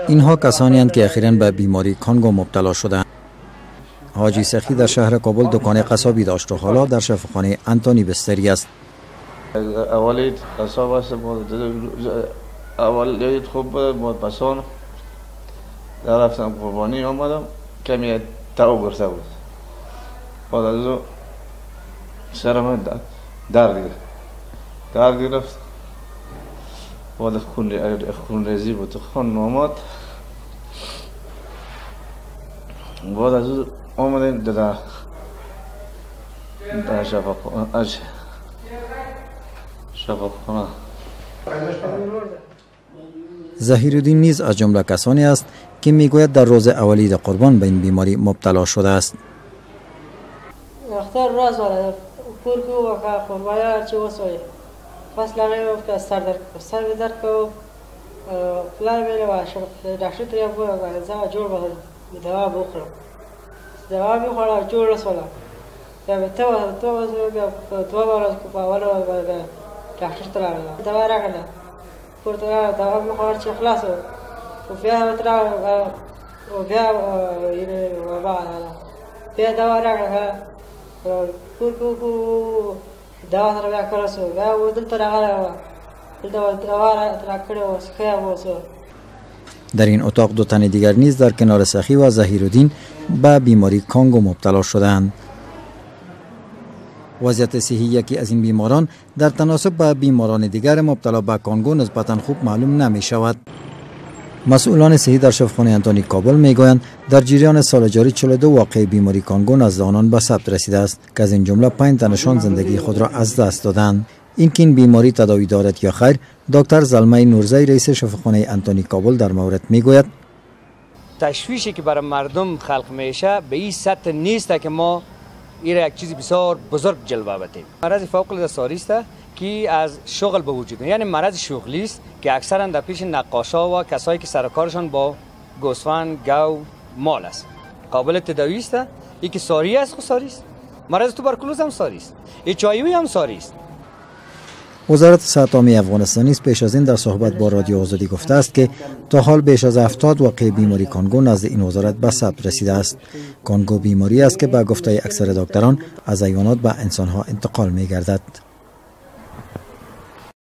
اینها کسانی هستند که اخیراً به بیماری کانگو مبتلا شدند. حاجی سخی در شهر کابل دکان قصابی داشت و حالا در شفاخانه انتونی بستری است. اولی قصاب است، اول خوب بود، پسان رفتم قربانی آمدم کمی تاو گرفته بود، بعد از او سرم درد گرفت، درد گرفت، بعد خون ریزی بود، خون آمد، بعد از او آمدیم در شفاخانه. ظهیرالدین نیز از جمله کسانی است که میگوید در روز اولی قربان به این بیماری مبتلا شده است. اختر راز ولا کور کې وکړه قرباني چې وسوي پس لاغې وکړه سر درد سر درد کو پلان مې له ډاکټر ته یې زه جوړ به دوا وخورم، دوا مې خوړه جوړ شوله، بیا مې ته بیا دوه ورځې په اوله بیا ډاکټر ته راغله، دوا راکړه، کور ته راغله، دوا مې خوړه چې خلاص و بیا راغله بیا یعنې وبا راغله، بیا دوا راکړه، کور کې دوا سره بیا کله شو، بیا دلته راغلی وه، دلته دوا راکړې وه، ښه اوس. در این اتاق دو تن دیگر نیز در کنار سخی و ظهیرالدین به بیماری کانگو مبتلا شدند. وضعیت صحی یکی از این بیماران در تناسب با بیماران دیگر مبتلا به کانگو نسبتا خوب معلوم نمی شود. مسئولان صحی در شفاخانه انتونی کابل میگویند در جریان سال جاری 42 واقعه بیماری کانگو نزد آنان به ثبت رسیده است که از این جمله 5 تنشان زندگی خود را از دست دادند. اینکه این بیماری تداوی دارد یا خیر، دکتر زلمی نورزی رئیس شفاخانه انتونی کابل در مورد میگوید: تشویشی که برای مردم خلق میشه به این سطح نیست که ما این یک چیز بسیار بزرگ جلوه بدیم. مرض فوق العاده ساری است که از شغل به وجود میاد، یعنی مرض شغلی است که اکثرا در پیش نقاشا و کسایی که سر کارشان با گوسفند، گاو، مال است، قابل تداوی است. این که ساری است خو ساری است، مرض توبرکلوز هم ساری است، HIV هم ساری است. وزارت صحت عامه افغانستان نیز پیش از این در صحبت با رادیو آزادی گفته است که تا حال بیش از 70 واقعه بیماری کانگو نزد این وزارت به ثبت رسیده است. کانگو بیماری است که به گفته اکثر دکتران از حیوانات به انسانها انتقال می گردد.